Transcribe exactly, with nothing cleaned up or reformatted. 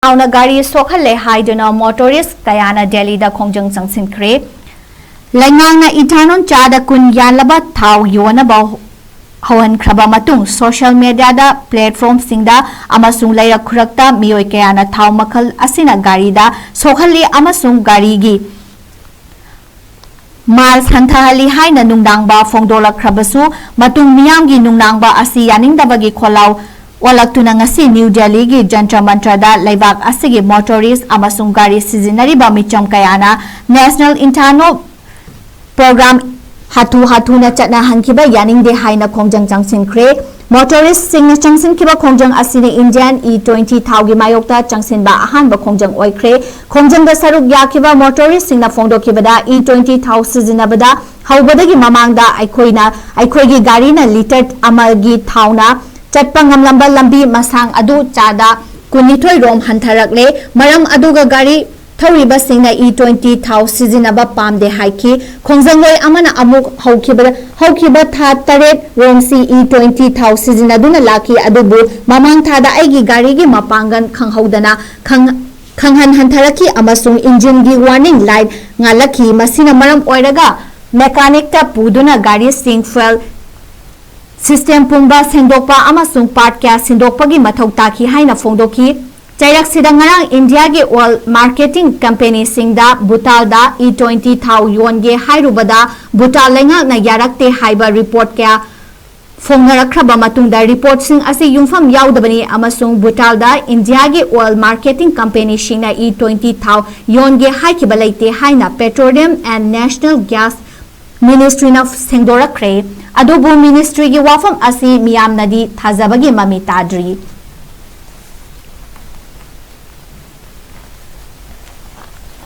ꯊꯥꯎꯅ ꯒꯥꯔꯤ ꯁꯣꯛꯍꯜꯂꯦ ꯍꯥꯏꯗꯨꯅ ꯃꯣꯇꯣꯔꯤꯁ ꯀꯌꯥꯅ ꯗꯦꯜꯂꯤꯗ ꯈꯣꯡꯖꯪ ꯆꯪꯁꯤꯟꯈ꯭ꯔꯦ꯫ ꯂꯩꯉꯥꯛꯅ ꯏꯊꯥꯅꯣꯜ ꯆꯥꯗ ꯀꯨꯟ ꯌꯥꯟꯂꯕ ꯊꯥꯎ ꯌꯣꯟꯅꯕ ꯍꯧꯍꯟꯈ꯭ꯔꯕ ꯃꯇꯨꯡ, ꯁꯣꯁꯤꯌꯦꯜ ꯃꯤꯗꯤꯌꯥꯗ, ꯄ꯭ꯂꯦꯠꯐꯣꯝꯁꯤꯡꯗ ꯑꯃꯁꯨꯡ ꯂꯩꯔꯛ ꯈꯨꯔꯛꯇ ꯃꯤꯑꯣꯏ ꯀꯌꯥꯅ ꯊꯥꯎ ꯃꯈꯜ ꯑꯁꯤꯅ ꯒꯥꯔꯤꯗ ꯁꯣꯛꯍꯜꯂꯤ ꯑꯃꯁꯨꯡ ꯒꯥꯔꯤꯒꯤ ꯃꯥꯏꯜꯁ ꯍꯟꯊꯍꯜꯂꯤ ꯍꯥꯏꯅ ꯅꯨꯡꯅꯥꯡꯕ ꯐꯣꯡꯗꯣꯛꯂꯛꯈ꯭ꯔꯕꯁꯨ, ꯃꯇꯨꯡ ꯃꯤꯌꯥꯝꯒꯤ ꯅꯨꯡꯅꯥꯡꯕ ꯑꯁꯤ ꯌꯥꯅꯤꯡꯗꯕꯒꯤ ꯈꯣꯜꯂꯥꯎ ꯑꯣꯜꯂꯛꯇꯨꯅ ꯉꯁꯤ ꯅ꯭ꯌꯨ ꯗꯦꯜꯂꯤꯒꯤ ꯖꯟꯇꯔ ꯃꯟꯇꯔꯗ ꯂꯩꯕꯥꯛ ꯑꯁꯤꯒꯤ ꯃꯣꯇꯣꯔꯤꯁ ꯑꯃꯁꯨꯡ ꯒꯥꯔꯤ ꯁꯤꯖꯤꯟꯅꯔꯤꯕ ꯃꯤꯆꯝ ꯀꯌꯥꯅ ꯅꯦꯁꯅꯦꯜ ꯏꯟꯊꯥꯅꯣ ꯄ꯭ꯔꯣꯒ꯭ꯔꯥꯝ ꯍꯥꯊꯨ ꯍꯥꯊꯨꯅ ꯆꯠꯅꯍꯟꯈꯤꯕ ꯌꯥꯅꯤꯡꯗꯦ ꯍꯥꯏꯅ ꯈꯣꯡꯖꯪ ꯆꯪꯁꯤꯟꯈ꯭ꯔꯦ꯫ ꯃꯣꯇꯣꯔꯤꯁꯁꯤꯡꯅ ꯆꯪꯁꯤꯟꯈꯤꯕ ꯈꯣꯡꯖꯪ ꯑꯁꯤꯅ ꯏꯟꯗꯤꯌꯥꯟ ꯏ ꯇ꯭ꯋꯦꯟꯇꯤ ꯊꯥꯎꯒꯤ ꯃꯥꯌꯣꯛꯇ ꯆꯪꯁꯤꯟꯕ ꯑꯍꯥꯟꯕ ꯈꯣꯡꯖꯪ ꯑꯣꯏꯈ꯭ꯔꯦ꯫ ꯈꯣꯡꯖꯪꯗ ꯁꯔꯨꯛ ꯌꯥꯈꯤꯕ ꯃꯣꯇꯣꯔꯤꯁꯁꯤꯡꯅ ꯐꯣꯡꯗꯣꯛꯈꯤꯕꯗ, ꯏ ꯇ꯭ꯋꯦꯟꯇꯤ ꯊꯥꯎ ꯁꯤꯖꯤꯟꯅꯕꯗ ꯍꯧꯕꯗꯒꯤ ꯃꯃꯥꯡꯗ ꯑꯩꯈꯣꯏꯅ, ꯑꯩꯈꯣꯏꯒꯤ ꯒꯥꯔꯤꯅ ꯂꯤꯇꯔ ꯑꯃꯒꯤ ꯊꯥꯎꯅ ꯆꯠꯄ ꯉꯝꯂꯝꯕ ꯂꯝꯕꯤ ꯃꯁꯥꯡ ꯑꯗꯨ ꯆꯥꯗ ꯀꯨꯟꯅꯤꯊꯣꯏ ꯔꯣꯝ ꯍꯟꯊꯔꯛꯂꯦ꯫ ꯃꯔꯝ ꯑꯗꯨꯒ ꯒꯥꯔꯤ ꯊꯧꯔꯤꯕꯁꯤꯡꯅ ꯏ ꯇ꯭ꯋꯦꯟꯇꯤ ꯊꯥꯎ ꯁꯤꯖꯤꯟꯅꯕ ꯄꯥꯝꯗꯦ ꯍꯥꯏꯈꯤ꯫ ꯈꯣꯡꯖꯪꯂꯣꯏ ꯑꯃꯅ ꯑꯃꯨꯛ ꯍꯧꯈꯤꯕꯗ, ꯍꯧꯈꯤꯕ ꯊꯥ ꯇꯔꯦꯠ ꯔꯣꯝꯁꯤ ꯏ ꯇ꯭ꯋꯦꯟꯇꯤ ꯊꯥꯎ ꯁꯤꯖꯤꯟꯅꯗꯨꯅ ꯂꯥꯛꯈꯤ, ꯑꯗꯨꯕꯨ ꯃꯃꯥꯡ ꯊꯥꯗ ꯑꯩꯒꯤ ꯒꯥꯔꯤꯒꯤ ꯃꯄꯥꯡꯒꯜ ꯈꯪꯍꯧꯗꯅ ꯈꯪ-, ꯈꯪꯍꯟ ꯍꯟꯊꯔꯛꯈꯤ ꯑꯃꯁꯨꯡ ꯏꯟꯖꯤꯟꯒꯤ ꯋꯥꯔꯅꯤꯡ ꯂꯥꯏꯠ ꯉꯥꯜꯂꯛꯈꯤ꯫ ꯃꯁꯤꯅ ꯃꯔꯝ ꯑꯣꯏꯔꯒ ꯃꯦꯀꯥꯅꯤꯛꯇ ꯄꯨꯗꯨꯅ ꯒꯥꯔꯤꯁꯤꯡ, ꯐ꯭ꯌꯨꯑꯦꯜ ꯁꯤꯁꯇꯦꯝ ꯄꯨꯝꯕ ꯁꯦꯡꯗꯣꯛꯄ ꯑꯃꯁꯨꯡ ꯄꯥꯔꯠ ꯀꯌꯥ ꯁꯤꯟꯗꯣꯛꯄꯒꯤ ꯃꯊꯧ ꯇꯥꯈꯤ ꯍꯥꯏꯅ ꯐꯣꯡꯗꯣꯛꯈꯤ꯫ ꯆꯩꯔꯛꯁꯤꯗ ꯉꯔꯥꯡ ꯏꯟꯗꯤꯌꯥꯒꯤ ꯑꯣꯏꯜ ꯃꯥꯔꯀꯦꯇꯤꯡ ꯀꯝꯄꯦꯅꯤꯁꯤꯡꯗ ꯚꯨꯇꯥꯜꯗ ꯏ ꯇ꯭ꯋꯦꯟꯇꯤ ꯊꯥꯎ ꯌꯣꯟꯒꯦ ꯍꯥꯏꯔꯨꯕꯗ ꯚꯨꯇꯥꯜ ꯂꯩꯉꯥꯛꯅ ꯌꯥꯔꯛꯇꯦ ꯍꯥꯏꯕ ꯔꯤꯄꯣꯔꯠ ꯀꯌꯥ ꯐꯣꯡꯅꯔꯛꯈ꯭ꯔꯕ ꯃꯇꯨꯡꯗ, ꯔꯤꯄꯣꯔꯠꯁꯤꯡ ꯑꯁꯤ ꯌꯨꯝꯐꯝ ꯌꯥꯎꯗꯕꯅꯤ ꯑꯃꯁꯨꯡ ꯚꯨꯇꯥꯜꯗ ꯏꯟꯗꯤꯌꯥꯒꯤ ꯑꯣꯏꯜ ꯃꯥꯔꯀꯦꯇꯤꯡ ꯀꯝꯄꯦꯅꯤꯁꯤꯡꯅ ꯏ ꯇ꯭ꯋꯦꯟꯇꯤ ꯊꯥꯎ ꯌꯣꯟꯒꯦ ꯍꯥꯏꯈꯤꯕ ꯂꯩꯇꯦ ꯍꯥꯏꯅ Petroleum and Natural Gas Ministryꯅ ꯁꯦꯡꯗꯣꯔꯛꯈ꯭ꯔꯦ꯫ ꯑꯗꯨꯕꯨ ꯃꯤꯅꯤꯁꯇ꯭ꯔꯤꯒꯤ ꯋꯥꯐꯝ ꯑꯁꯤ ꯃꯤꯌꯥꯝꯅꯗꯤ ꯊꯥꯖꯕꯒꯤ ꯃꯃꯤ ꯇꯥꯗ꯭ꯔꯤ꯫